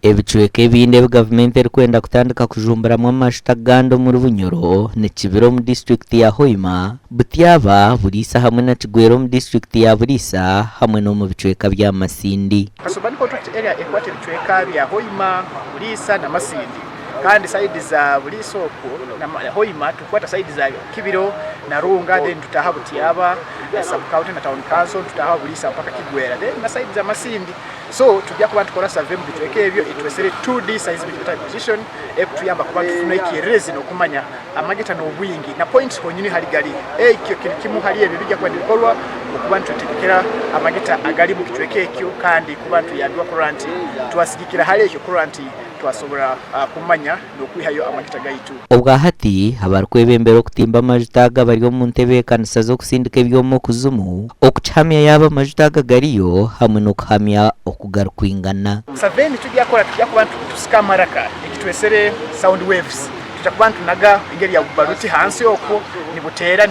Ebicweka ebindi ebi gavumenti erikwenda kutandika kujumburamu amajuta agandi omuri Bunyoro ni Kibira omu disiturikiti ya Hoima, Butyaba, Buliisa hamwe na Kigwera omu disiturikiti ya Buliisa hamwe n'omu bicweka bya Masindi. Kasubani Contract Area ekwata ebicweka bya Hoima, Buliisa na Masindi kandi sayidi za Buliisa okwo na Hoima tukwata sayidi za Kibiro na Runga then tutaaha Butyaba sub county na town council tutaaha Buliisa mpaka Kigwera then na sayidi za Masindi. So tugya kuba nitukora survey omu bicweka ebyo etwesire 2D seismic data acquisition ekutuyamba kuba nitufuna ekyererezi n'okumanya amagita n'obwingi na points honyini hali gari. Ekyo kiri kimu hali ebyo ebigya kuba nibikorwa okuba nitwetegekera amagita agari omu kicweka ekyo kandi kuba nituyambibwa kurora nti twasigikira hali ekyo kurora nti twasobora kumanya n'okwihayo amagita gaitu. Obwa hati, abarikwebembera okutimba amajuta aga bari omu ntebeekanisa z'okusindika ebyoma okuzimu okukihamya yaaba amajuta aga gariyo hamwe n'okuhamya oku garikwingana. Survey nitugyakora tugya kuba nitusika amaraka egi twesere sound waves tugya kuba nitunaga engeri ya bubaruti hansi okwo nibuteera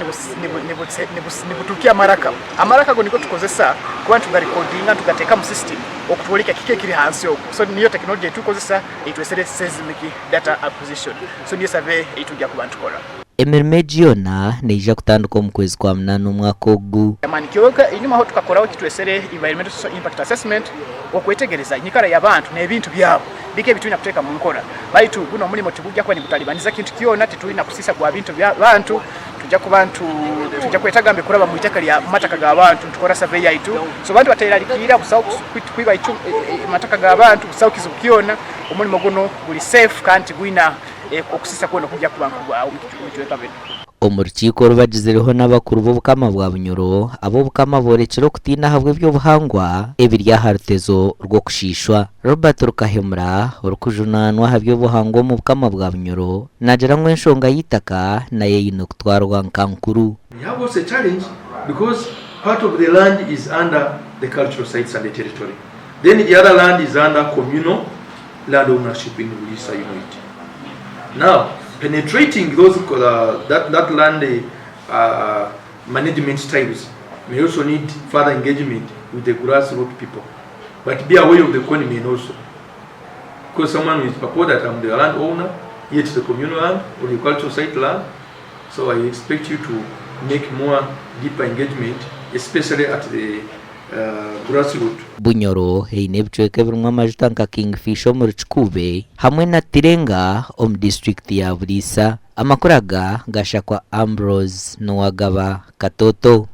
nibutukya amaraka. Amaraka ago nigo tukozesa kuba nitugarekodinga nitugateeka omu system okutworeka kiki ekiri hansi okwo. So niyo tekinologye ei tukozesa ei twesere seismic data acquisition. So niyo survey ei tugya kuba nitukora. Emirimo egi yoona neija kutandika omu kwezi kwa munaana omwaka ogu. Amaani Kyonka enyima ho tukakoraho eki twesere Environmental Social Impact Assessment okwetegereza enyikara y'abantu n'ebintu byabo biki ebi twine kuteeka mu nkora. Baitu gunu omulimo tigugya kuba nigutalibaniza kintu kyona, titwina kusiisa kwa bintu by'abantu, tugya kuba ntu tugya kwetagambe kuraba mu itaka lya mataka g'abantu nitukora survey yaitu. So abantu bateralikiira busaho kwiba mataka g'abantu, busaho kizibu kyona, omulimo gunu guri safe kandi tigwina okusisa kwona okugya kuba nikubaho omu bicweka binu. Omu rukiiko oru bagizireho n'abakuru b'Obukama bwa Bunyoro, ab'Obukama boorekire okutiina ahabw'eby'obuhangwa ebiri aha rutezo rw'okushiishwa. Robert Rukahemura, orikujunaanwa aha by'obuhangwa omu Bukama bwa Bunyoro, naagira ngu enshonga y'eitaka nayo eine kutwarwa nka nkuru. We have also a challenge because part of the land is under the cultural sites and the territory then the other land is under communal land ownership in Buliisa unit. Now penetrating those that, that land management styles may also need further engagement with the grassroots people but be aware of the conmen also because someone will purport that I'm the land owner yet the communal land or the cultural site land so I expect you to make more deeper engagement especially at the grassroots. Bunyoro eine ebicweka ebirimu amajuta nka Kingfisher omuri Kikuube hamwe na Tirenga omu disiturikiti ya Buliisa. Amakuru aga gashakwa Ambrose Nuwagaba Katoto.